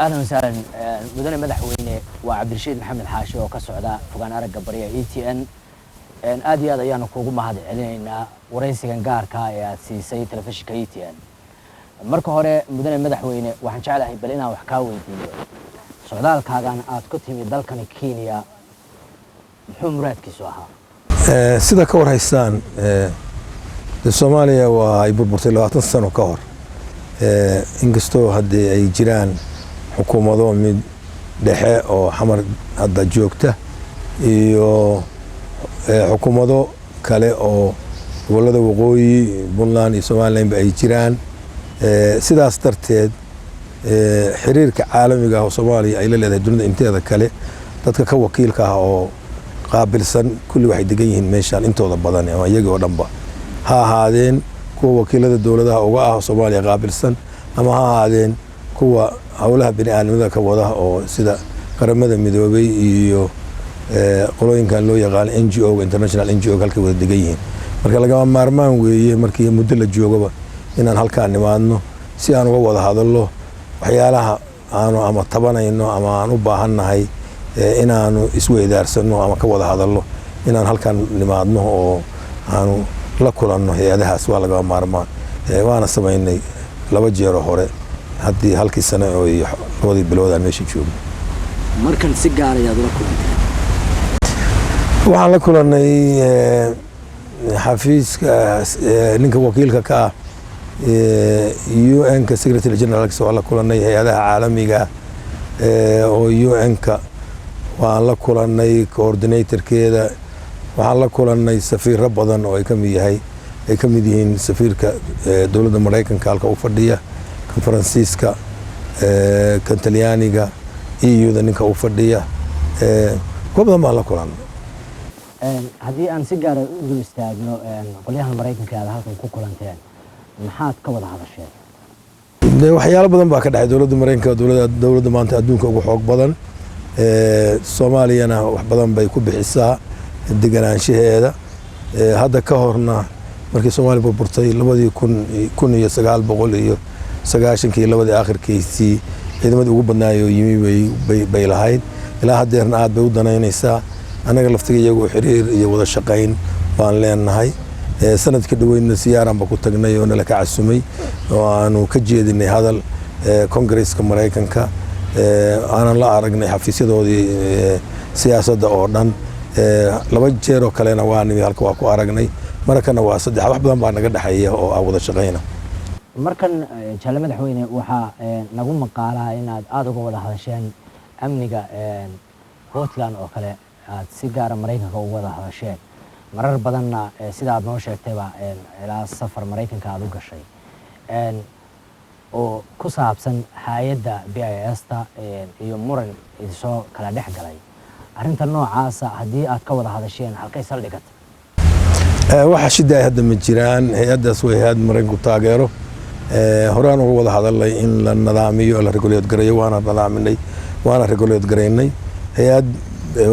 Ahlan wasahlan, mudane madaxweyne. Waa Cabdirashiid Maxamed Xaashi oo ka socda Fogaan Aragga Barya ETN. Aad iyo aad ayaanu kuugu mahad celinaynaa waraysigan gaarka ee aad siisay telefishinka ETN. Marka hore, mudane madaxweyne, waxaan jeclahay bal inaan wax kaa weydiiyo socdaalkaagan aad ku timi dalkani Kenya. Muxuu muraadkiisu ahaa? Sida ka war haystaan, de Soomaaliya waa ay burburtay 20 sano ka hor. Inkastoo haddii ay jiraan xukuumado mid dhexe oo Xamar hadda joogta iyo xukuumado kale oo gobollada waqooyi, Puntland iyo Somalilandba ay jiraan, sidaas darteed xiriirka caalamiga ah oo Soomaaliya ay la leedahay dunida inteeda kale, dadka ka wakiilka ah oo qaabilsan kulli waxay degan yihiin meeshaan intooda badan ama iyagii oo dhanba, ha ahaadeen kuwa wakiilada dowladaha uga ah Soomaaliya qaabilsan ama ha ahaadeen kuwa howlaha bini aadamada ka wada oo sida Qaramada Midoobay iyo qolooyinkan loo yaqaano NGO, international NGO, halkay wada degan yihiin. Marka lagama maarmaan weeye markii muddo la joogaba inaan halkaan nimaadno si aan uga wada hadallo waxyaalaha aanu ama tabanayno ama aan u baahannahay inaanu isweydaarsano ama ka wada hadallo. Inaan halkaan nimaadno oo aanu la kulanno hay-adahaas waa lagama maarmaan. Waana samaynay laba jeero hore haddii halkii sano oo iyo 2dii bilood aan meesha joogno. Markan si gaar ayaad ula kulantay? Waxaan la kulannay xafiiska ninka wakiilka ka ah UN-ka, secretary generalka waan la kulannay, hay-adaha caalamiga oo UN-ka waan la kulannay, coordinatorkeeda waxaan la kulannay, safiiro badan oo ay kamid yahay ay ka mid yihiin safiirka dowladda Maraykanka halka u fadhiya, kan Faransiiska, kan Talyaaniga, EU-da ninka u fadhiya, kuwa badan baan la kulannay. Haddii aan si gaara u dul istaagno qolyahan Maraykanka aad halkan ku kulanteen, maxaad ka wada hadasheen? De waxyaalo badan baa ka dhexay dowladda Maraykanka, dowladda maanta adduunka ugu xoog badan. Soomaaliyana wax badan bay ku bixisaa deganaanshaheeda. Hadda ka horna markii Soomaaliya burburtay labadii kun, 1990kii labadii aakhirkiisii, ciidamadii ugu badnaayoo yimi bay lahayd. Ilaa haddeerna aad bay u danaynaysaa. Annaga laftiga iyagu xiriir iyo wada shaqayn baan leenahay. Sanadka dhoweydna siyaaranba ku tagnay oo nala ka casumay oo aanu ka jeedinay hadal Congresska Maraykanka, aanan la aragnay xafiisyadoodii siyaasadda oo dhan. Laba jeer oo kalena waa nimi halka, waa ku aragnay. Markana waa saddex. Wax badan baa naga dhexeeya oo ah wada shaqayna. Markan, jaalle madaxweyne, waxaa nagu maqaalaa inaad aada uga wada hadasheen amniga Puntland oo kale, aad si gaara Maraykanka uga wada hadasheen marar badanna, sida aad noo sheegtayba ilaa safar Maraykanka aada u gashay oo ku saabsan hay-adda BIS ta iyo muran idinsoo kala dhex galay. Arrinta noocaasa haddii aad ka wada hadasheen, halkay saldhigata? Waxa shidaay hadda ma jiraan. Hay-addaas waa hay-ad Maraykanku taageero. Horaan uga wada hadalnay in la nadaamiyo, la regulate gareeyo. Waana nadaaminay, waana regulate garaynay. Hay-ad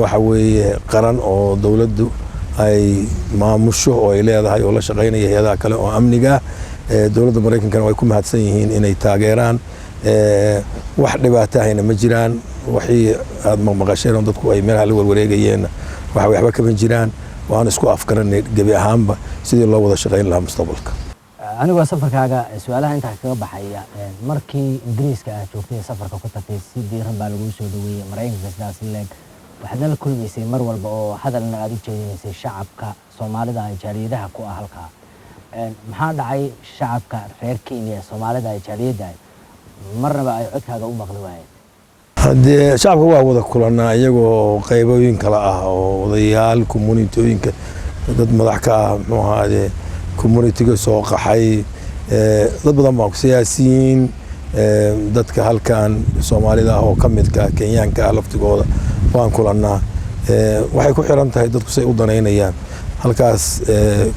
waxa weeye qaran oo dowladdu ay maamusho oo ay leedahay oo la shaqaynaya hay-adaha kale oo amniga ah. Dowladda Maraykankana way ku mahadsan yihiin inay taageeraan. Wax dhibaatahayna ma jiraan. Waxii aad maqmaqasheen oo dadku ay meelaha la warwareegayeenna waxa waxba kama jiraan. Waan isku afgaranay gebi ahaanba sidii loo wada shaqayn lahaa mustaqbalka. Anigoo safarkaaga su-aalaha intaa kaga baxaya, markii Ingiriiska aad joogtay, safarka ku tagtay, si diiran baa laguu soo dhaweeyey. Maraykanka sidaas leeg waxaadna la kulmaysay mar walba oo hadalna aad u jeedinaysay shacabka Soomaalida ay jaaliyadaha ku ah halkaa. Maxaa dhacay shacabka reer Kenya ee Soomaalida ay jaaliyadda marnaba ay codkaaga u maqli waayeen? Haddee shacabka waa wada kulanaa, iyagoo qaybooyin kale ah oo odayaal, communitooyinka dad madax ka ah, muxuu ahaadee, communityga soo qaxay, dad badan baa, siyaasiyiin, dadka halkan Soomaalida ah oo ka midka Kenyaanka ah laftigooda waan kulanaa. Waxay ku xiran tahay dadku say u danaynayaan halkaas.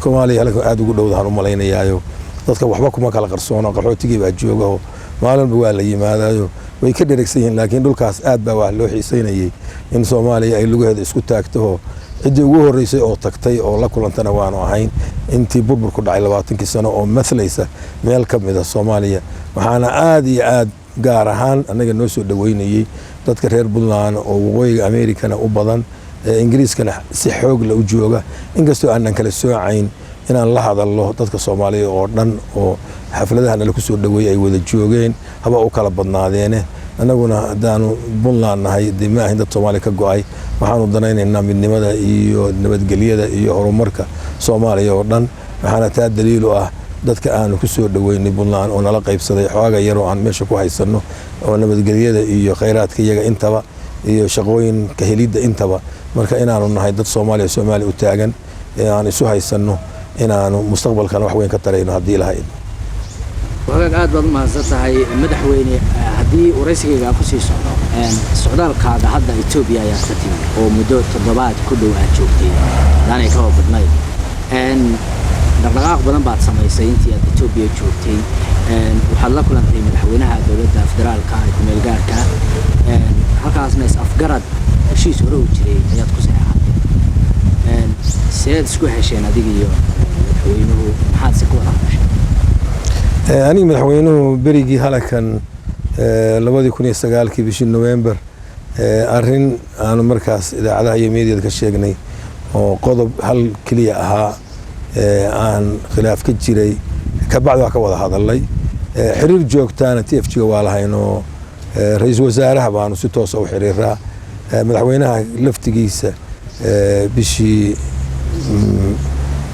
Soomaaliya halkan aada ugu dhowdahaan u malaynayaayo dadka waxba kuma kala qarsoono. Qaxootigii baa jooga oo maalinba waa la yimaadayo, way ka dheregsan yihiin. Laakiin dhulkaas aad baa wax loo xiiseynayay in Soomaaliya ay lugaheeda isku taagto. Ciddii ugu horreysay oo tagtay oo la kulantana waanu ahayn intii burburku dhacay 20kii sano oo mathlaysa meel ka mida Soomaaliya. Waxaana aada iyo aad Gaar ahaan annaga noo soo dhoweynayey dadka reer Puntland oo Waqooyiga Americana u badan, Ingiriiskana si xoogla u jooga, inkastoo aanan kala soocayn inaan la hadalno dadka Soomaaliya oo dhan oo xafladaha nala kusoo dhoweeyey ay wada joogeen, haba u kala badnaadeene. Annaguna haddaanu Puntland nahay, dee ma ahayn dad Soomaaliya ka go-ay. Waxaanu danaynaynaa midnimada iyo nabadgelyada iyo horumarka Soomaaliya oo dhan. Waxaana taa daliil u ah dadka aanu ku soo dhoweynay Puntland oo nala qaybsaday xooga yar oo aan meesha ku haysanno oo nabadgelyada iyo khayraadka iyaga intaba iyo shaqooyinka helidda intaba. Marka inaanu nahay dad Soomaaliya, Soomaaliya u taagan, ee aan isu haysanno inaanu mustaqbalkana wax weyn ka tarayno haddii lahayd. Wagaag, aad baad u mahadsan tahay, madaxweyne. Haddii waraysigayga aan kusii socdo, socdaalkaaga hadda Etoobiya ayaad ka timi oo muddo toddobaad ku dhow aad joogtay, hadaanay kaba badnayd. Dhaqdhaqaaq badan baad samaysay intii aad Etoobiya joogtay. Waxaad la kulantay madaxweynaha dowladda federaalka ee kumeel gaarka, halkaasna is afgarad heshiis hore u jiray ayaad ku saxeexatay. Seed isku hesheen adiga iyo madaxweynuhu? Maxaad si ku wada hadashay? Aniga madaxweynuhu berigii halakan 2009-kii bishii November, arrin aanu markaas idaacadaha iyo meediyada ka sheegnay oo qodob hal keliya ahaa aan khilaaf ka jiray, kabacdi waa ka wada hadalnay. Xiriir joogtaana TFG-ga waa lahaynoo ra-iisul wasaaraha baanu si toosa u xiriiraa. Madaxweynaha laftigiisa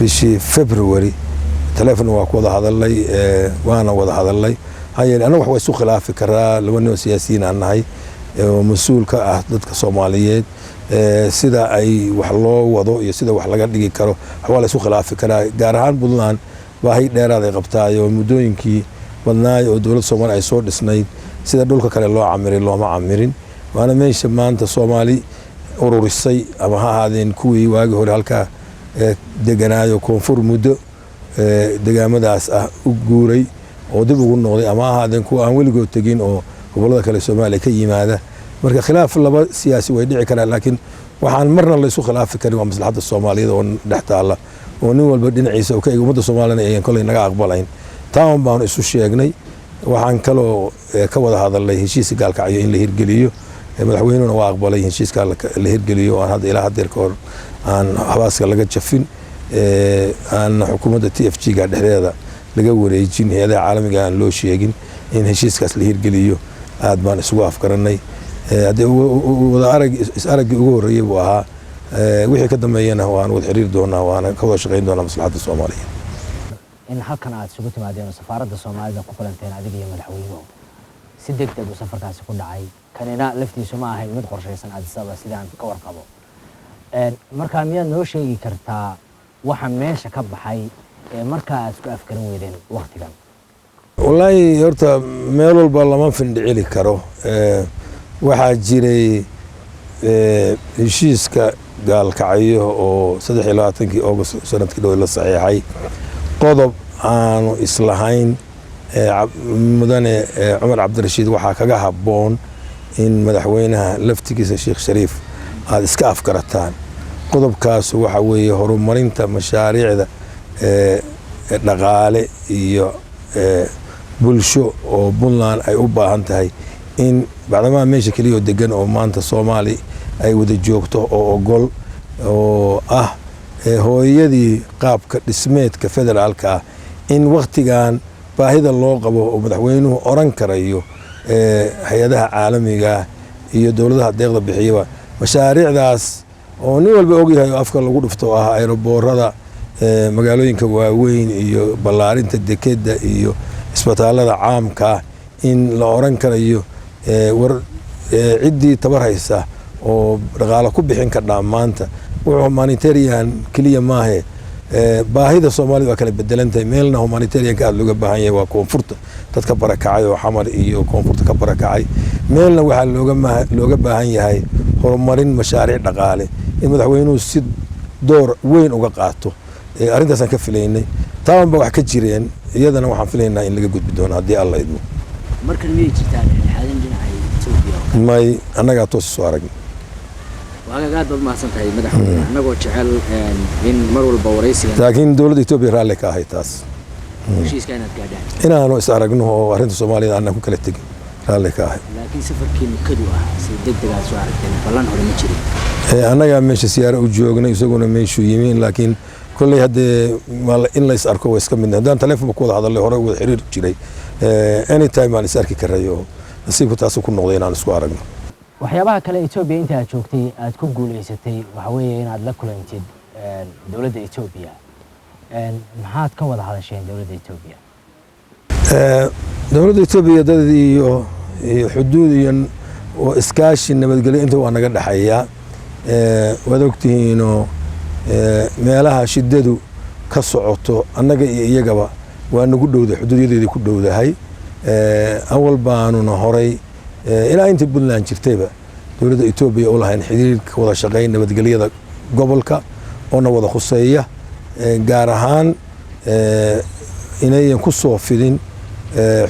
bishii February telefon waa ku wada hadalnay, waana wada hadalnay. Maxaa yeelay, annaga wax waa isu khilaafi karaa, laba nin oo siyaasiyiin aan nahay oo mas-uul ka ah dadka Soomaaliyeed. Sida ay wax loo wado iyo sida wax laga dhigi karo waa la isu khilaafi karaa. Gaar ahaan Puntland baahi dheeraad ay qabtaay oo muddooyinkii badnaay oo dowladda Soomaaliya ay soo dhisnayd sida dhulka kale loo camiray looma camirin. Waana meesha maanta Soomaali ururisay, ama ha ahaadeen kuwii waagii hore halkaa deganaayo koonfur muddo degaamadaas ah u guuray oo dib ugu noqday, ama ha ahaadeen kuwa aan weligood tegin oo gobollada kale Soomaaliya ka yimaada. Marka khilaaf laba siyaasi way dhici karaan, laakiin waxaan marna laysu khilaafi karin waa maslaxadda Soomaaliyeed oo dhex taalla oo nin walba dhinaciisa oo ka eg ummadda Soomaaliyana ayan koley naga aqbalayn. Taan baanu isu sheegnay. Waxaan kaloo ka wada hadalnay heshiiska Gaalkacyo in la hirgeliyo. Madaxweynuhuna waa aqbalay heshiiska la hirgeliyo oo aan hadda ilaa haddeer ka hor aan habaaska laga jafin, aan xukuumadda TFG-ga dhexdeeda laga wareejin, hay-adaha caalamiga aan loo sheegin in heshiiskaas la hirgeliyo. Aad baan isugu afgaranay. Haddii wada arag is araggii ugu horreeyey buu ahaa. Wixii ka dambeeyana waan wada xiriiri doonaa, waana ka wada shaqayn doonaa maslaxadda Soomaaliya. In halkan aad isugu timaadeen oo safaaradda Soomaalida ku kulanteen adiga iyo madaxweynuhu, si deg deg uu safarkaasi ku dhacay, kanina laftiisu ma ahayn mid qorshaysan Addis Ababa sidaan ka warqabo. Markaa miyaad noo sheegi kartaa waxa meesha ka baxay ee markaa aad isku afgaran weydeen waktigan? Wallaahi, horta meel walba lama findhicili karo. Waxaa jiray heshiiska Gaalkacyo oo 23-kii August sanadkii dhow la saxiixay, qodob aanu islahayn mudane Cumar Cabdirashiid waxaa kaga habboon in madaxweynaha laftigiisa Sheekh Shariif aada iska afgarataan. Qodobkaas waxa weeye horumarinta mashaariicda dhaqaale iyo bulsho oo Puntland ay u baahan tahay, in bacdamaa meesha keliya oo degan oo maanta Soomaali ay wada joogto oo ogol oo ah hooyadii qaabka dhismeedka federaalka ah, in waktigan baahida loo qabo oo madaxweynuhu oran karayo hay-adaha caalamiga iyo dowladaha deeqda bixiyaba mashaariicdaas oo nin walba ogyahay oo afka lagu dhufto oo ah aeroboorada magaalooyinka waaweyn iyo ballaarinta dekeda iyo isbitaalada caamka, in la oran karayo war ciddii tabar haysa oo dhaqaalo ku bixin kardhaa. Maanta wuxuu humanitarian keliya maahe, baahida Soomaalida waa kala bedelan tahay. Meelna humanitarianka aada looga baahan yahay waa koonfurta, dadka barakacay oo Xamar iyo koonfurta ka barakacay. Meelna waxaa looga baahan yahay horumarin mashaariic dhaqaale in madaxweynuhu si door weyn uga qaato. Arrintaasaan ka filaynay, taan ba wax ka jireen. Iyadana waxaan filaynaa in laga gudbi doono haddii Alla idmo. Markan miyay jirtaa dhexdhexaadin dhinaca Etoobiya oo kale? May, annagaa toos isu aragna. Waagaag, aad baad mahadsan tahay, madaxweyne. Annagoo jecel in mar walba waraysigan Laakiin dowladda Etoobiya raalli ka ahay taas heshiiska inaad gaadhaan inaanu is aragno oo arrinta Soomaaliyada aanan ku kala tegin Raalli ka ahay. Laakiin safarkiinu kadu ahaa, si deg deg aad soo aragteen, ballan hore ma jirin? Annagaa meesha siyaaro u joognay, isaguna meeshuu yimi, laakiin kolley haddee in la is arko waa iska midna. Haddaan telefonba ku wada hadalnay, hore wada xiriir jiray, anytime baan is arki karay oo nasiibku taasu ku noqday inaan isku aragno. Waxyaabaha kale Etoobiya inta aad joogtay aad ku guulaysatay waxa weeye inaad la kulantid dowladda Etoobiya. Maxaad ka wada hadasheen dowladda Etoobiya? Dowladda Etoobiya dad iyo xuduud iyo iskaashi nabadgelyo inta waa naga dhexeeya. Waad ogtihiinoo meelaha shidadu ka socoto annaga iyo iyagaba waa nagu dhowda, xuduudyadeedii ku dhowdahay. Awal baanuna horay ilaa intii Puntland jirtayba dowladda Etoobiya u lahayn xiriirka wada shaqeyn nabadgelyada gobolka oona wada khuseeya, gaar ahaan inayan ku soo fidin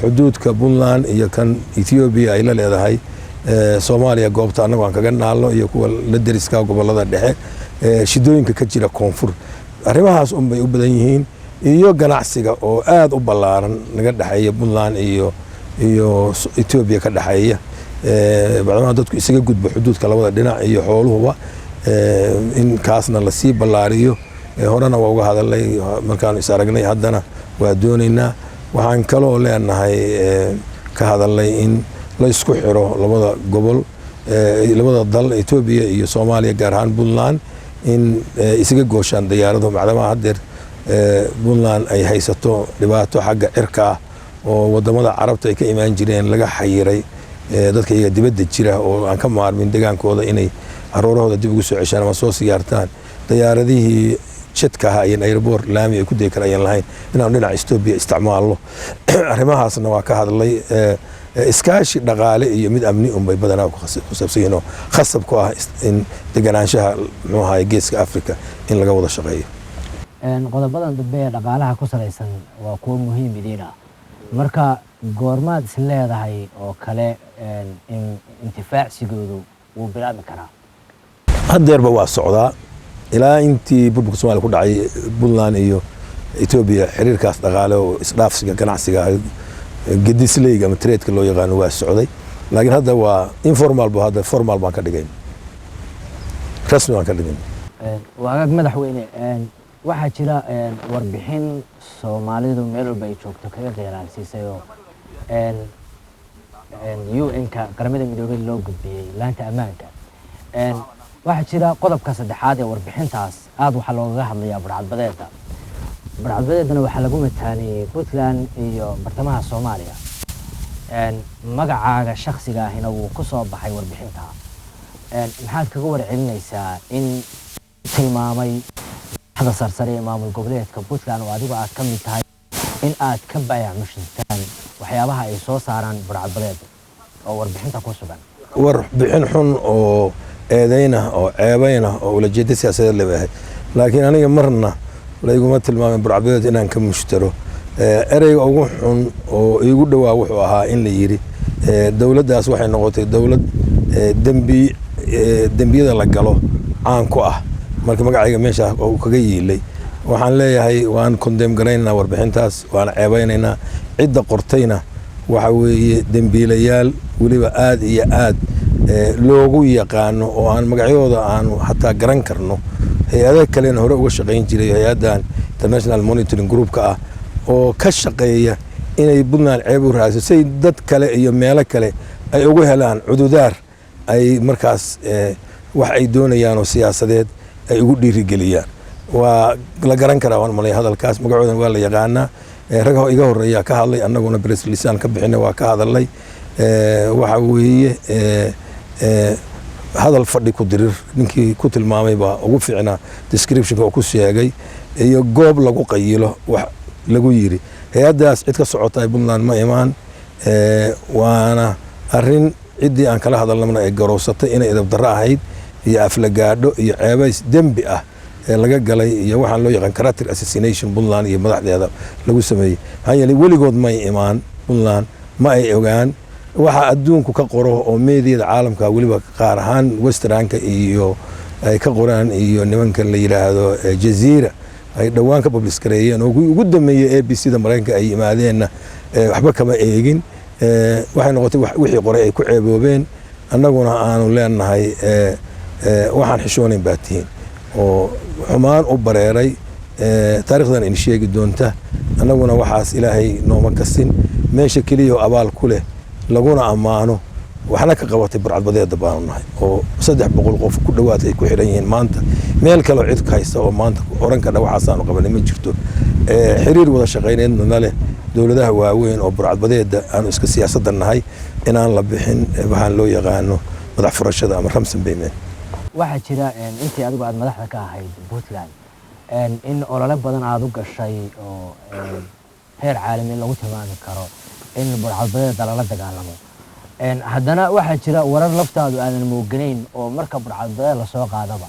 xuduudka Puntland iyo kan Etoobiya ay la leedahay Soomaaliya, goobta annagu aan kaga naalno iyo kuwa la deriska gobolada dhexe, shidooyinka ka jira koonfur. Arrimahaas un bay u badan yihiin iyo ganacsiga oo aada u ballaaran naga dhexeeya Puntland iyo Etoobiya ka dhexeeya, bacdamaa dadku isaga gudbo xuduudka labada dhinac iyo xooluhuba, in kaasna lasii ballaariyo. Horena waa uga hadalnay markaanu is aragnay, haddana waa doonaynaa. Waxaan kaloo leenahay, ka hadalnay in la isku xiro labada gobol, labada dal, Etoobiya iyo Soomaaliya, gaar ahaan Puntland, in isaga gooshaan diyaarado, macdamaa haddeer Puntland ay haysato dhibaato xagga cirka ah oo wadamada Carabta ay ka imaan jireen laga xayiray. Dadka iyaga dibadda jira oo aan ka maarmin degaankooda inay caruurahooda dib ugu soo ceshaan ama soo siyaartaan, diyaaradihii jidka ahaa ayan airport laami ay ku degi kara ayaan lahayn, inaanu dhinaca Etoobiya isticmaalno. Arrimahaasna waa ka hadlay. Iskaashi dhaqaale iyo mid amni unbay badanaa ku saabsan yihiin oo khasab ku ah in deganaanshaha, muxuu ahaye, Geeska Africa in laga wada shaqeeyo. Qodobadan dambe ee dhaqaalaha ku salaysan waa kuwo muhiim idiin ah. Marka goormaad is leedahay oo kale in intifaacsigoodu wuu bilaabmi karaa? Haddeerba waa socdaa. Ilaa intii burburka Somalia ku dhacay, Puntland iyo Etoobiya xiriirkaas dhaqaale oo isdhaafsiga ganacsiga, gedisleyga ama trade-ka loo yaqaano, waa socday, laakiin hadda waa informal bu, hadda formal baan ka dhigayn, rasmi baan ka dhigayn. Waagaag madaxweyne, waxaa jira warbixin Soomaalidu meel walba ay joogto kaga qeyraalsiisay oo UN-ka, Qaramada Midoobey, loo gudbiyey laanta ammaanka. Waxaa jira qodobka saddexaad ee warbixintaas aada waxaa loogaga hadlayaa burcadbadeeda. Burcadbadeedana waxaa lagu mataaneeyey Puntland iyo bartamaha Soomaaliya. Magacaaga shaksiga ahina wuu ku soo baxay warbixinta. Maxaad kaga warcelinaysaa in tilmaamay madaxda sarsare ee maamul goboleedka Puntland oo adigu aad ka mid tahay in aad ka baayac mushirtaan waxyaabaha ay soo saaraan burcadbadeeda oo warbixinta ku sugan? Warbixin xun oo eedaynah oo ceebaynah oo ulajeeda siyaasadeed leba ahayd, laakiin aniga marna layguma tilmaamin burcadbadeed inaan ka mushtaro. Ereyga ugu xun oo iigu dhowaa wuxuu ahaa in la yidhi dowladdaas waxay noqotay dowlad dembi dembiyada la galo caan ku ah. Marka magacayga meesha uu kaga yiilay, waxaan leeyahay waan condemn garaynaynaa warbixintaas, waana ceebaynaynaa. Cidda qortayna waxa weeye dembiilayaal weliba aad iyo aad loogu yaqaano oo aan magacyadooda aanu xataa garan karno, hay-ada kalena hore uga shaqayn jiray, hay-addan International Monitoring Groupka ah oo ka shaqeeya inay Puntland ceeb u raadso say dad kale iyo meelo kale ay ugu helaan cududaar ay markaas wax ay doonayaan oo siyaasadeed ay ugu dhiirigeliyaan. Waa la garan karaa, waan malay hadalkaas, magacoodan waa la yaqaanaa. Rag iga horeeyaa ka hadlay, annaguna press release aan ka bixinay, waa ka hadalnay. Waxa weeye hadal fadhi ku dirir ninkii ku tilmaamay baa ugu fiicnaa descriptionka oo ku sheegay, iyo goob lagu qayilo wax lagu yiri. Hay-addaas cid ka socota Puntland ma imaan, waana arrin ciddii aan kala hadalnamna ay garowsatay inay idabdarro ahayd iyo aflagaadho iyo ceebays dembi ah ee laga galay iyo waxaan loo yaqaan character assassination Puntland iyo madaxdeeda lagu sameeyey. Maxaa yeelay weligood may imaan Puntland, ma ay ogaan waxa adduunku ka qoro oo meediyada caalamka, weliba qaar ahaan westernka iyo ay ka qoraan, iyo nimanka la yidhaahdo Jazeera ay dhowaan ka publish gareeyeen oo kuwii ugu dambeeyey ABC da Maraykanka ay yimaadeenna waxba kama eegin. Waxay noqotay wixii qoray ay ku ceeboobeen, annaguna aanu leenahay waxaan xishoonayn baa tihiin oo xumaan u bareeray. Taarikhdan in sheegi doonta, annaguna waxaas Ilaahay nooma kasin. Meesha keliya oo abaal ku leh laguna ammaano waxna ka qabatay burcadbadeeda baanu nahay, oo 300 qof ku dhowaad ay ku xidhan yihiin maanta. Meel kaleo cid haysta oo maanta oran kadha waxaasaanu qabanay ma jirto. Xiriir wada shaqayneedna na leh dowladaha waaweyn oo burcadbadeeda aanu iska siyaasadda nahay inaan la bixin waxaan loo yaqaano madax furashada ama ransom payment. Waxaa jira intii adigu aad madaxda ka ahayd Puntland in olole badan aada u gashay oo heer caalami lagu tilmaami karo in burcadbadeeda lala dagaalamo. Haddana waxaa jira warar laftaadu aadan mooganayn oo marka burcadbadeed lasoo qaadaba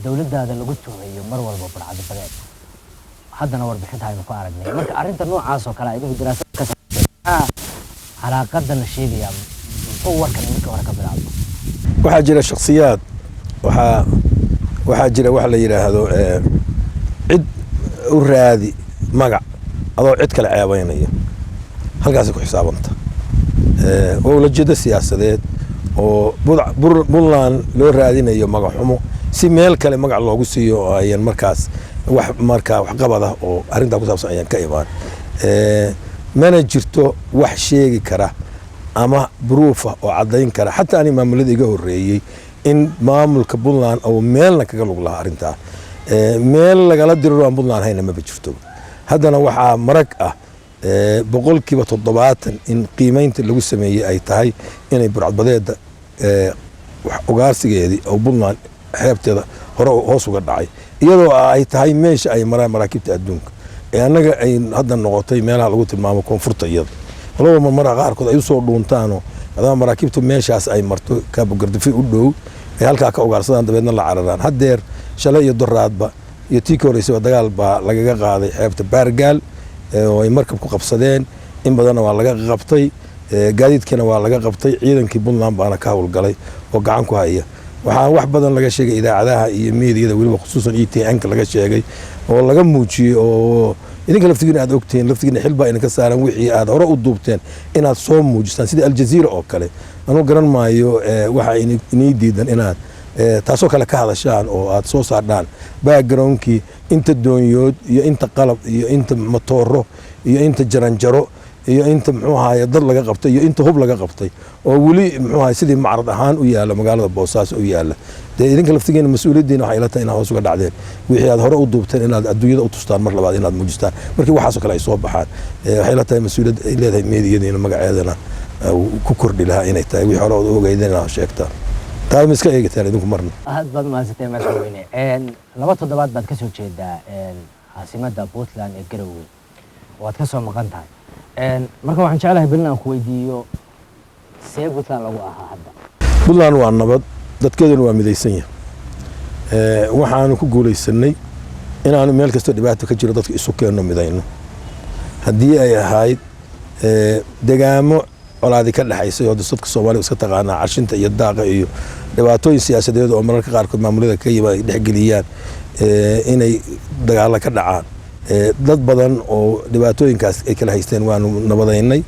dowladdaada lagu tuhayo mar walba burcadbadeed. Haddana warbixinta aynu ku aragnay marka arrinta noocaas oo kale idinku daraasad ka maxaa calaaqada la sheegayaa, muxuu warkan markii hore ka bilaabmo? Waxaa jira shaksiyaad, waxaa jira waxa la yidhaahdo cid u raadi magac adoo cid kale ceebaynaya, halkaasay ku xisaabanta. Waa ulajeedo siyaasadeed oo Puntland loo raadinayo magaxumo si meel kale magac loogu siiyo oo ayan markaas wax markaa waxqabad ah oo arrintaa ku saabsan ayaan ka imaan. Mana jirto wax sheegi kara ama proof ah oo caddayn kara, xataa ani maamulada iga horreeyey, in maamulka Puntland oo meelna kaga lug lahaa arrintaa. Meel lagala diriro aan Puntland hayna maba jirto. Haddana waxaa marag ah 70% in qiimeynta lagu sameeyey ay tahay inay burcadbadeeda ugaarsigeedii oo Puntland xeebteeda hore hoos uga dhacay, iyadoo ay tahay meesha ay maraan maraakiibta adduunka ee annaga ay hadda noqotay meelaha lagu tilmaamo koonfurta, iyada walaba marmara qaarkood ay usoo dhuuntaanoo maadaama maraakiibtu meeshaas ay marto, Kaabugardafi u dhow, ay halkaa ka ugaarsadaan, dabeedna la cararaan. Haddeer shalay iyo doraadba iyo tii ka horreysayba dagaal baa lagaga qaaday xeebta Baargaal oo ay markab ku qabsadeen. In badanna waa laga qabtay, gaadiidkiina waa laga qabtay. Ciidankii Puntland baana ka howlgalay oo gacan ku haya. Waxaa wax badan laga sheegay idaacadaha iyo meediyada, weliba khusuusan ETN-ka laga sheegay oo laga muujiyey, oo idinka laftigiina aad ogtihiin. Laftigiina xil baa idinka saaran wixii aad hore u duubteen inaad soo muujistaan, sida Aljaziira oo kale. Anuu garan maayo waxa inii diidan inaad taasoo kale ka hadashaan oo aad soo saardhaan backgroundkii, inta doonyood iyo inta qalab iyo inta matooro iyo inta jaranjaro iyo inta, muxuu ahaye, dad laga qabtay iyo inta hub laga qabtay oo weli, muxuu ahaye, sidii macrad ahaan u yaalla magaalada Boosaaso u yaalla. Dee idinka laftigeena mas-uuliyaddiina waxay ila tahay inaad hoos uga dhacdeen wixii aad hore u duubteen, inaad adduunyada u tustaan, mar labaad inaad muujistaan markii waxaasoo kale ay soo baxaan. Waxay ila tahay mas-uuliyad ay leedahay meediyadiina magaceedana ku kordhi lahaa inay tahay wixii hore ood ogeydeen inaad sheegtaan. Taa ma iska eegataan idinku marna? Aad baad umahadsantay, madaxweyne. 2 toddobaad baad ka soo jeedaa caasimadda Puntland ee Garowe, waad ka soo maqan tahay. Marka waxaan jeclahay bal in aan ku weydiiyo, see Puntland lagu ahaa hadda? Puntland waa nabad, dadkeeduna waa midaysan yahay. Waxaanu ku guulaysanay inaanu meel kastoo dhibaato ka jiro dadka isu keenno, midayno. Haddii ay ahayd degaamo colaadi ka dhexaysay oo dadka Soomaalida iska taqaanaa carshinta iyo daaqa iyo dhibaatooyin siyaasadeed oo mararka qaarkood maamulada ka yima ay dhexgeliyaan inay dagaalo ka dhacaan, dad badan oo dhibaatooyinkaas ay kala haysteen waanu nabadaynay,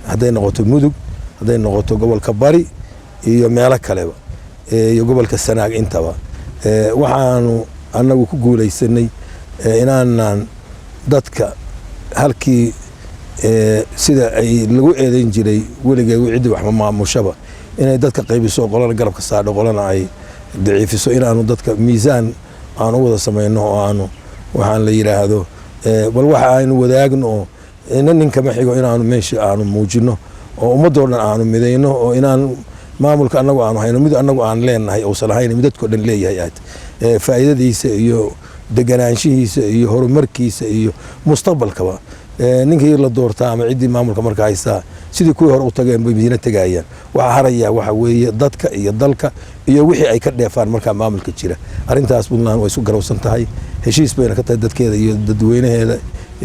hadday noqoto Mudug, hadday noqoto gobolka Bari iyo meelo kaleba iyo gobolka Sanaag intaba. Waxaanu annagu ku guulaysanay inaanan dadka halkii sida ay lagu eedayn jiray weligeed ciddii waxma maamushaba inay dadka qaybiso, qolana garabka saadho, qolana ay daciifiso, inaanu dadka miisaan aan u wada samayno oo aanu waxaan la yidhaahdo bal waxa aynu wadaagno oo ina ninkama xigo, inaanu meesha aanu muujino oo ummadoo dhan aanu midayno, oo inaan maamulka annagu aanu hayno mid annagu aan leenahay uusan ahayn, mid dadkoo dhan leeyahay aad faa'iidadiisa iyo deganaanshihiisa iyo horumarkiisa iyo mustaqbalkaba. Ninkii la doortaa ama ciddii maamulka marka haystaa sidii kuwii hore u tageen bay madiina tegayaan. Waxaa haraya waxa weeye dadka iyo dalka iyo wixii ay ka dheefaan markaa maamulka jira. Arrintaas Puntland way isku garowsan tahay, heshiis bayna ka tahay. Dadkeeda iyo dadweynaheeda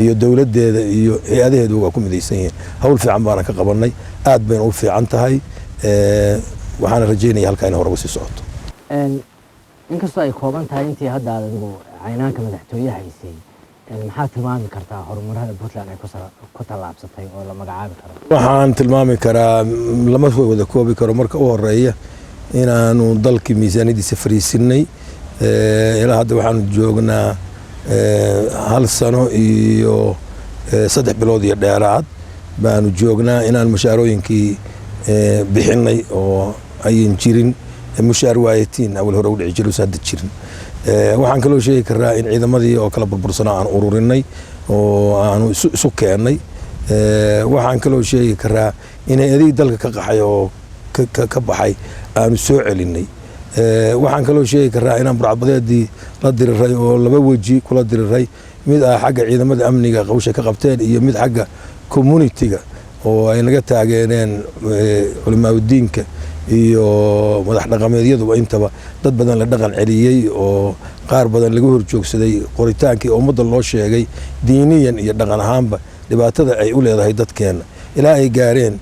iyo dowladdeeda iyo hay-adaheedu waa ku midaysan yihiin. Hawl fiican baana ka qabanay, aad bayna u fiican tahay. Waxaana rajaynaya halkaa inay hore uga sii socoto. Inkastoo ay kooban tahay intii hadda aad adigu caynaanka madaxtooye haysay. Maxaad tilmaami kartaa horumarada Puntland ay ku tallaabsatay oo la magacaabi karo? Waxaan tilmaami karaa, lama wada koobi karo. Marka u horeeya, inaanu dalkii miisaaniyadiisa fariisinay. Ilaa hadda waxaanu joognaa hal sano iyo 3 bilood iyo dheeraad baanu joognaa inaan mushaarooyinkii bixinay oo ayan jirin mushaar waayatiin awal hore u dhici jiray usan hadda jirin. Waxaan kaloo sheegi karaa in ciidamadii oo kala burbursanaa aan ururinay oo aanu isu keennay. Waxaan kaloo sheegi karaa in hay-adihii dalka ka qaxay oo ka baxay aanu soo celinay. Waxaan kaloo sheegi karaa inaan burcadbadeedii la diriray oo laba weji kula diriray, mid ah xagga ciidamada amniga qawsha ka qabteen iyo mid xagga community-ga oo ay naga taageereen culimaadudiinka iyo madax dhaqameedyaduba. Intaba dad badan la dhaqan celiyey oo qaar badan laga horjoogsaday qoritaankii oo ummadda loo sheegay diiniyan iyo dhaqan ahaanba dhibaatada ay u leedahay dadkeenna, ilaa ay gaareen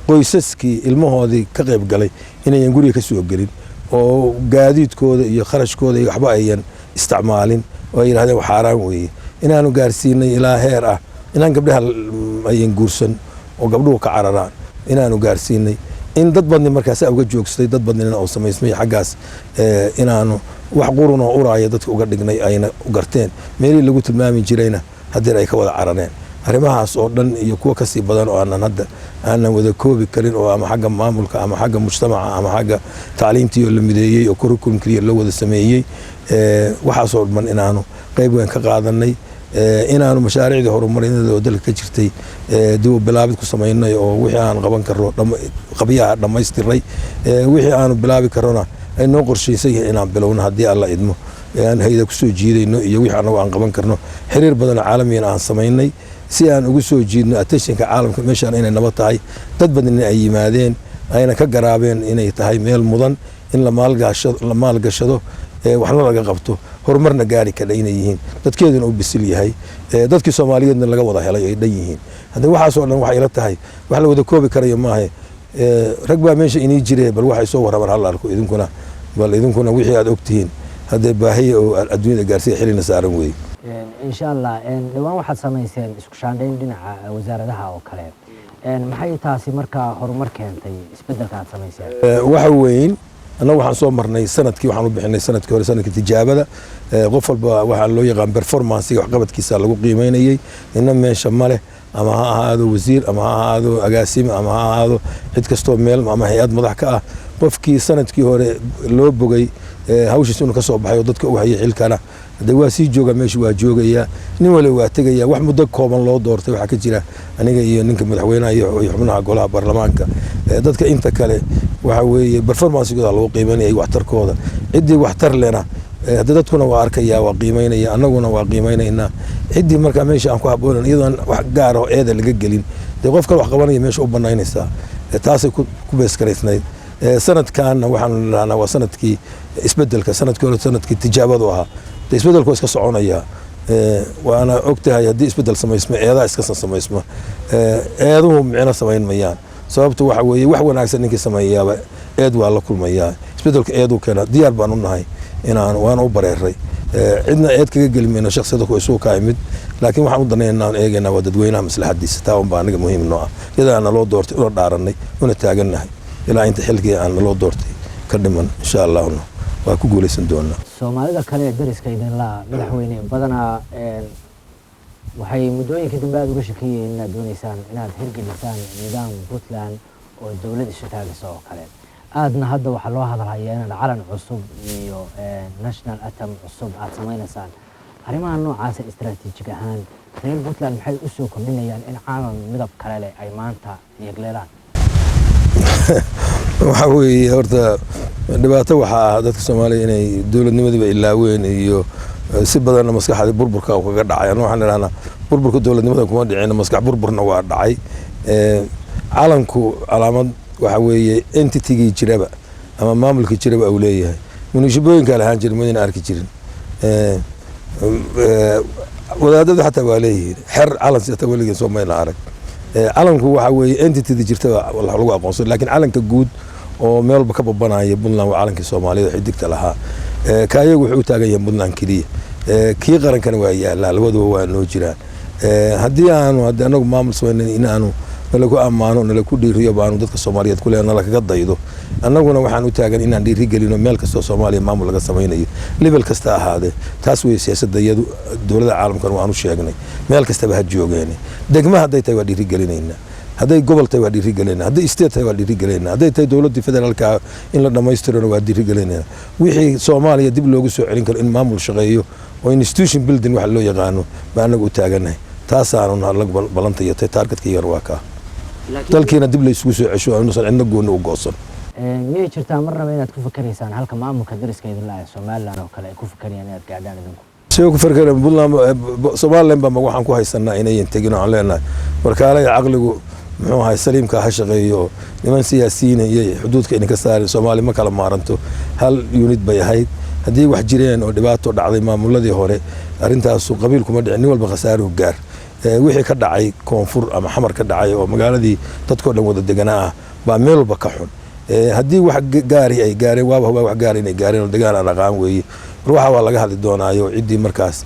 qoysaskii ilmahoodii ka qayb galay inayan guriga ka soo gelin oo gaadiidkooda iyo kharashkooda iyo waxba ayan isticmaalin oo ay yidhahdeen xaaraan weeye. Inaanu gaarsiinay ilaa heer ah inaan gabdhaha ayan guursan oo gabdhuhu ka cararaan. Inaanu gaarsiinay in dad badni markaasa uga joogsaday, dad badnina oo samaysmay xaggaas inaanu wax qurun oo uraaya dadka uga dhignay ayna garteen meelihii lagu tilmaami jirayna haddeer ay ka wada carareen. Arrimahaas oo dhan iyo kuwa kasii badan oo aanan hadda aanan wada koobi karin oo ama xagga maamulka ama xagga mujtamaca ama xagga tacliintii oo la mideeyey oo curriculum keliya loo wada sameeyey, waxaasoo dhan inaanu qayb weyn ka qaadanay. Inaanu mashaariicdii horumarineed oo dalka ka jirtay dib u bilaabid ku samaynay oo wixii aan qaban karno qabyaha dhammaystiray, wixii aanu bilaabi karona ay noo qorshaysan yihiin inaan bilowno haddii Alla idmo, aan hayda kusoo jiidayno iyo wixii anagu aan qaban karno. Xiriir badan oo caalamiyan aan samaynay si aan ugu soo jiidno attentionka caalamka meeshaan inay nabad tahay, dad badanina ay yimaadeen ayna ka garaabeen inay tahay meel mudan in la maalgashado, waxna laga qabto, horumarna gaari kara inay yihiin, dadkeeduna u bisil yahay, dadkii Soomaaliyeedna laga wada helay ay dhan yihiin. Hadda waxaasoo dhan waxay ila tahay wax la wada koobi karayo maaha. Rag baa meesha inii jire, bal waxay soo warramaan hal arko. Idinkuna bal idinkuna wixii aad ogtihiin haddee baahiya oo adduunyada gaarsiya xilina saaran weeye. Insha Allah, dhowaan waxaad samayseen isku shaandhayn dhinaca wasaaradaha oo kale. Maxay taasi markaa horumar keentay, isbeddelka aad samayseen? Waxa weyn annagu waxaan soo marnay sanadkii, waxaan u bixinay sanadkii hore sanadkii tijaabada. Qof walba waxaa loo yaqaan performancega, waxqabadkiisa lagu qiimeynayey. Nina meesha ma leh, ama ha ahaado wasiir ama ha ahaado agaasime ama ha ahaado cid kastoo meel ama hay-ad madax ka ah. Qofkii sanadkii hore loo bogay hawshiis inuu ka soo baxay oo dadka u hayay xilkana hadee waa sii jooga meesha, waa joogayaa. Nin waliba waa tegaya. Wax muddo kooban loo doortay waxaa ka jira aniga iyo ninka madaxweynaha iyo xubnaha golaha baarlamaanka. Dadka inta kale waxa weeye performancegooda lagu qiimeynaya, waxtarkooda. Ciddii waxtar lena hadda dadkuna waa arkaya, waa qiimeynaya, annaguna waa qiimeynaynaa. Ciddii markaa meesha aan ku habboonan, iyadoon wax gaar oo eeda laga gelin, dee qof kale wax qabanaya meesha u banaynaysaa. Taasay ku beeskaraysnayd. Sanadkanna waxaanu idhahnaa waa sanadkii isbedelka. Sanadkii hore sanadkii tijaabadu ahaa. Dee isbedelku waa iska soconayaa, waana og tahay haddii isbedel samaysmo eedaa iska samaysma. Eeduhu micno samayn mayaan, sababtu waxa weeye wax wanaagsan ninkii sameeyaaba eed waa la kulmayaa. Isbedelka eeduu keena. Diyaar baan u nahay inaan waana u bareeray, cidna eed kaga geli mayno shaksiyada kuwa isugu kaa imid, laakiin waxaan u danaynaa aan eegaynaa waa dadweynaha maslaxadiisa. Taa unbaa anaga muhiim noo ah, iyadaa naloo doortay, una dhaaranay, una taagannahay ilaa inta xilkii aan naloo doortay ka dhiman. Insha Allahuna waa ku guulaysan doonaa. Soomaalida kale ee dariska idinla, madaxweyne, badanaa waxay muddooyinka dambe aada uga shakiyeen inaad dooneysaan inaad hirgelisaan nidaam Puntland oo dowlad isu taagaysa oo kale. Aadna hadda waxaa loo hadalhayaa inaad calan cusub iyo national anthem cusub aad samaynaysaan. Arrimaha noocaasa istaraatiijig ahaan reer Puntland maxay u soo kordhinayaan in calan midab kale leh ay maanta yegleelaan? Waxa weeye horta dhibaato waxaa ah dadka Soomaaliya inay dowladnimadiiba ilaaween iyo si badanna maskaxdii burburka uu kaga dhacay. Anu waxaan idhahnaa burburka dowladnimada kuma dhicin, maskax burburna waa dhacay. Calanku calaamad waxa weeye entitygii jiraba ama maamulkii jiraba uu leeyahay. Munishabooyinkaa lahaan jirin, mayna arki jirin. Wadaadadu xataa waa leeyihiin xer calan sita, weligeen soo mayna arag. Calanku waxa weeye entityda jirtaba lagu aqoonsan, laakiin calanka guud oo meel walba ka babanaya Puntland waa calankii Soomaaliyada xidigta lahaa. Kaayagu wuxuu u taagan yahay Puntland keliya. Kii qarankana waa yaalaa, labaduba waa noo jiraan. Haddii aanu haddi anagu maamul samaynan, in aanu nalaku ammaano, nalaku dhiiriyo baanu dadka Soomaaliyeed kule, nalakaga daydo. Annaguna waxaan u taagan inaan dhiiri gelino meel kastoo Soomaaliya maamul laga samaynayo, level kasta ahaadee. Taas wey siyaasadda iyadu. Dowladda caalamkan waanu sheegnay, meel kastaba ha joogeene, degma hadday tahay waa dhiiri gelinaynaa, hadday gobol tahay waa dhiirigelinaa, hadday state tahay waa dhiirigelinaa, hadday tahay dowladdii federaalka in la dhammaystirona waa dhiirigelinaa. Wixii Soomaaliya dib loogu soo celin karo in maamul shaqeeyo oo institution building waxa loo yaqaano baa anagu u taagannahay. Taasaanu ballanta iyo targetka iyagana waa kaa, dalkiina dib la isugu soo cesho, inuusan cidna gooni u goosan. Miyay jirtaa marnaba inaad ku fakeraysaan halka maamulka dariska idinla ah Somaliland oo kale ay ku fakerayaan inaad gaadhaan idinku? See ku fakera Puntland? Somaliland baa waxaan ku haysanaa inayan tegin oo aan leenahay warkaalaya caqligu muxuu ahay saliimka ha shaqeeyo. Niman siyaasiyiin iyo xuduudka idinka saarin, Soomaali ma kala maaranto, hal unit bay ahayd. Haddii wax jireen oo dhibaato dhacday maamuladii hore, arrintaasu qabiil kuma dhicin, nin walba khasaaruhu gaar. Wixii ka dhacay koonfur ama Xamar ka dhacay oo magaaladii dadkoo dhan wada deganaa ah baa meel walba ka xun. Haddii wax gaari ay gaareen, waaba hubaa wax gaari inay gaareen oo degaan aan aqaan weeye. War waxa waa laga hadli doonaayo ciddii markaas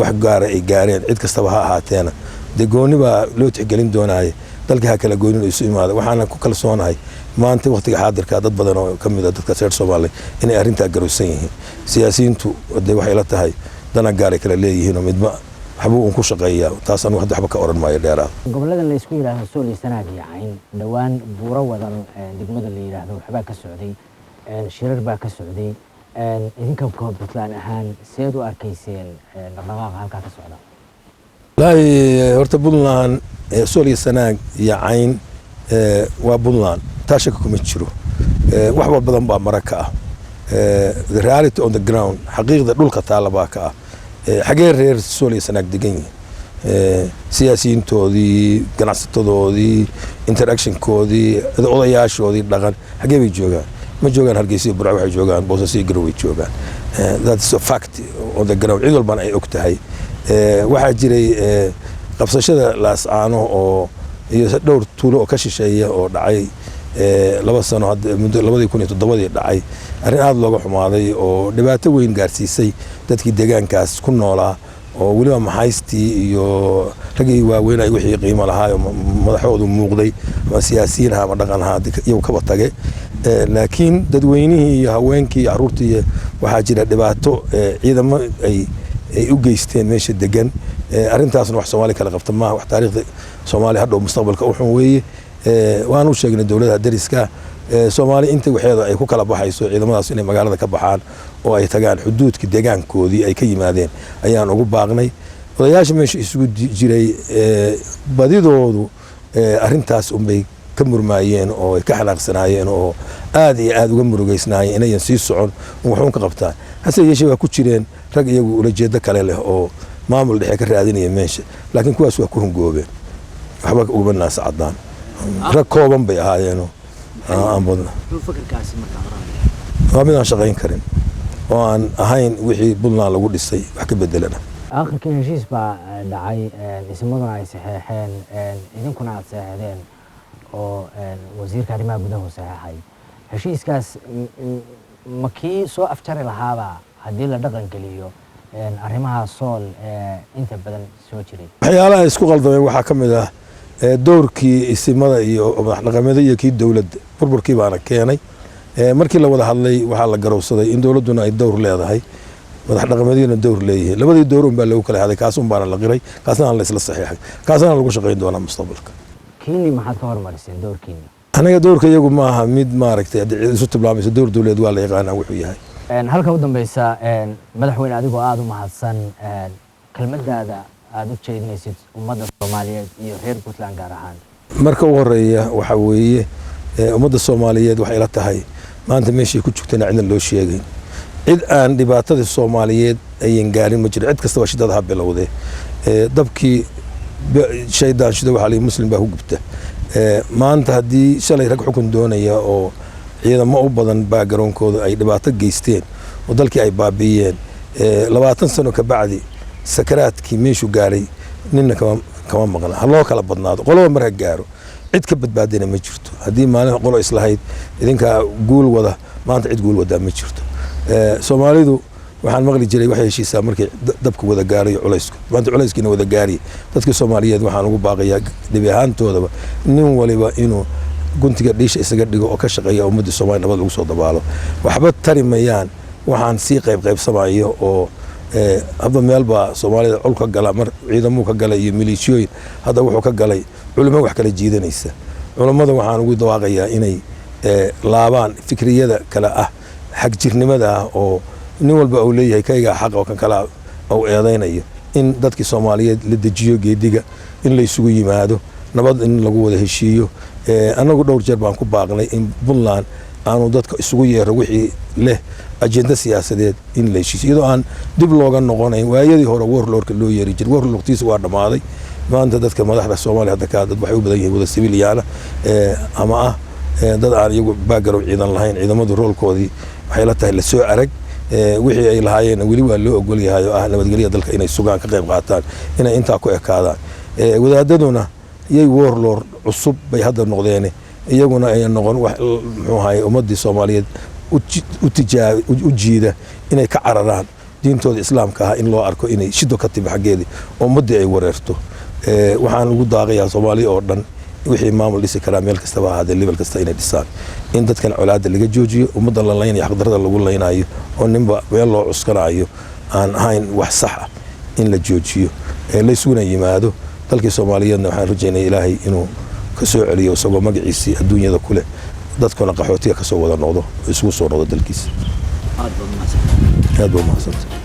wax gaara ay gaareen, cid kastaba ha ahaateena, dee gooni baa loo tixgelin doonaaye. Dalka ha kala goonin oo isu imaada. Waxaana ku kalsoonahay maanta waqtiga xaadirka dad badan oo ka mid a dadka reer Soomaaliya inay arrintaa garowsan yihiin. Siyaasiyiintu dee waxay la tahay dana gaaray kala leeyihiin oo midba waxbuu un ku shaqeeyaa. Taas anigu hadda waxba ka oran maayo dheeraad. Goboladan la isku yidhaahdo Sool iyo Sanaag iyo Cayn, dhowaan Buuro Wadan degmada la yidhaahdo waxbaa ka socday, shirar baa ka socday. Idinka Puntland ahaan seed u arkayseen dhaqdhaqaaqa halkaa ka socda? Wallaahi horta Puntland, Sool iyo Sanaag iyo Cayn waa Puntland, taa shaka kuma jiro. Wax badan baa mara ka ah the reality on the ground, xaqiiqda dhulka taalla baa ka ah. Xagee reer Sool iyo Sanaag degan yihiin? Siyaasiyiintoodii, ganacsatadoodii, interactionkoodii, odayaashoodii dhaqan xagee bay joogaan? Ma joogaan Hargeysa iyo Burco, waxay joogaan Boosaaso iyo Garowe joogaan. That's a fact on the ground, cid walbana ay og tahay. Waxaa jiray qabsashada Laascaano oo iyo dhowr tuulo oo ka shisheeya oo dhacay 2 sano muddo 2007-dii dhacay, arrin aada looga xumaaday oo dhibaato weyn gaarsiisay dadkii deegaankaas ku noolaa, oo weliba maxaystii iyo raggii waaweynay wixii qiimo lahaa oo madaxoodu muuqday, ama siyaasiyiin aha ama dhaqan ahaa, iyagu kaba tage. Laakiin dadweynihii iyo haweenkii iyo carruurtii waxaa jira dhibaato ciidamo ay u geysteen meesha degan. Arrintaasna wax Soomaali kala qabta maaha, wax taariikhda Soomaaliya hadhow mustaqbalka u xun weeye. Waan u sheegnay dowladaha dariska Soomaali inta waxeeda ay ku kala baxayso ciidamadaas inay magaalada ka baxaan oo ay tagaan xuduudka deegaankoodii ay ka yimaadeen ayaan ugu baaqnay. Odayaasha meesha isugu jiray badidoodu arrintaas unbay ka murmaayeen oo ay ka xanaaqsanaayeen oo aad iyo aad uga murugeysnaayeen inayan sii socon waxuun ka qabtaan. Hase yeeshee waa ku jireen rag iyagu ulajeedo kale leh oo maamul dhexe ka raadinaya meesha, laakiin kuwaas waa ku hungoobeen, waxba ugama naasa caddaan, rag kooban bay ahaayeenoo aan badna. Waa mid aan shaqayn karin oo aan ahayn wixii Puntland lagu dhisay wax ka bedelana. Aakhirkii heshiis baa dhacay, isimaduna ay saxeexeen, idinkuna aad saxeexdeen oo wasiirka arrimaha gudahu saxeexay. Heshiiskaas ma kii soo afjari lahaaba haddii la dhaqan geliyo arrimaha Sool inta badan soo jiray? Waxyaalaha isku qaldameen waxaa ka mid ah dowrkii isimada iyo madax dhaqameeda iyo kii dowladda. Burburkii baana keenay. Markii la wada hadlay waxaa la garowsaday in dowladduna ay dowr leedahay, madax dhaqameedyaduna dowr leeyihiin. Labadii dowr un baa lagu kala haday, kaas un baana la qiray, kaasna la isla saxiixay, kaasna lagu shaqayn doonaa mustaqbalka. Kiini maxaad ka hormariseen dowrkiini? Anaga dowrka iyagu maaha mid maaragtay haddii cid isu tilmaamayso. Dowr dowladeed waa la yaqaanaa wuxuu yahay. Halka u dambeysa, madaxweyne, adigoo aada u mahadsan, kelmadaada aada u jeedinaysid ummadda Soomaaliyeed iyo reer Puntland gaar ahaan. Marka u horeeya waxaa weeye, ummadda Soomaaliyeed waxay la tahay maanta meeshay ku jugtana cidna loo sheegayn. Cid aan dhibaatadii Soomaaliyeed ayan gaarin ma jiro. Cid kastaba shidada ha bilowdee. Dabkii shaydaan shida waxaa la muslim baa ku gubta. Maanta haddii shalay rag xukun doonaya oo ciidamo u badan baa garoonkooda ay dhibaato geysteen oo dalkii ay baabi'iyeen, 20 sano ka bacdi sakaraadkii meeshuu gaaray nina kama maqna. Ha loo kala badnaado, qoloba mar ha gaaro, cid ka badbaadina ma jirto. Haddii maalin qolo islahayd idinkaa guul wada, maanta cid guul wadaa ma jirto. Soomaalidu Waxaan maqli jiray waxay heshiisaa markay dabka wada gaarayo culaysku. Maanta culayskiina wada gaariya. Dadka Soomaaliyeed waxaan ugu baaqayaa gebi ahaantoodaba nin waliba inuu guntiga dhiisha isaga dhigo oo ka shaqeeya ummadda Soomaaliya nabad lagu soo dabaalo. Waxba tari mayaan waxaan sii qayb qaybsamayo oo hadba meel baa Soomaalida col ka gala. Mar ciidamuu ka galay iyo maleeshiyooyin, hadda wuxuu ka galay culimo wax kala jiidanaysa. Culummada waxaan ugu dawaaqayaa inay laabaan fikriyada kale ah, xagjirnimada ah, oo nin walba uu leeyahay kaygaa xaq oo kan kala uu eedaynayo. In dadkii Soomaaliyeed la dejiyo geediga, in la isugu yimaado, nabad in lagu wada heshiiyo. Annagu dhowr jeer baan ku baaqnay in Puntland aanu dadka isugu yeero wixii leh ajenda siyaasadeed in la heshiiso, iyadoo aan dib looga noqonayn waayadii hore warlordka loo yeeri jiray. Warlordtiisa waa dhammaaday. Maanta dadka madaxda Soomaaliya hadda ka dad waxay u badan yihiin wada civilian ama ah dad aan iyagu background ciidan lahayn. Ciidamadu roolkoodii waxay la tahay lasoo arag. Wixii ay lahaayeen weli waa loo ogol yahay oo ah nabadgelya dalka inay sugaan, ka qayb qaataan, inay intaa ku ekaadaan. Wadaadaduna yay warlord cusub bay hadda noqdeen, iyaguna ay noqon wax, muxuu ahaye, ummaddii Soomaaliyeed u jiida inay ka cararaan diintooda Islaamka ah, in loo arko inay shido ka timi xaggeedii oo ummaddii ay wareerto. Waxaan ugu daaqayaa Soomaaliya oo dhan wixii maamul dhisi karaa, meel kastaba ahaadee, level kasta, inay dhisaan, in dadkan colaadda laga joojiyo, ummadda la laynayo, xaqdarrada lagu laynayo oo ninba meel loo cuskanayo aan ahayn wax sax ah in la joojiyo, laysuguna yimaado. Dalkii Soomaaliyeedna waxaan rajaynaya Ilaahay inuu ka soo celiyo isagoo magaciisii adduunyada ku leh, dadkuna qaxootiga kasoo wada noqdo, isugu soo noqdo dalkiisa. Aad baad umahadsan. Aad baa umahadsanta.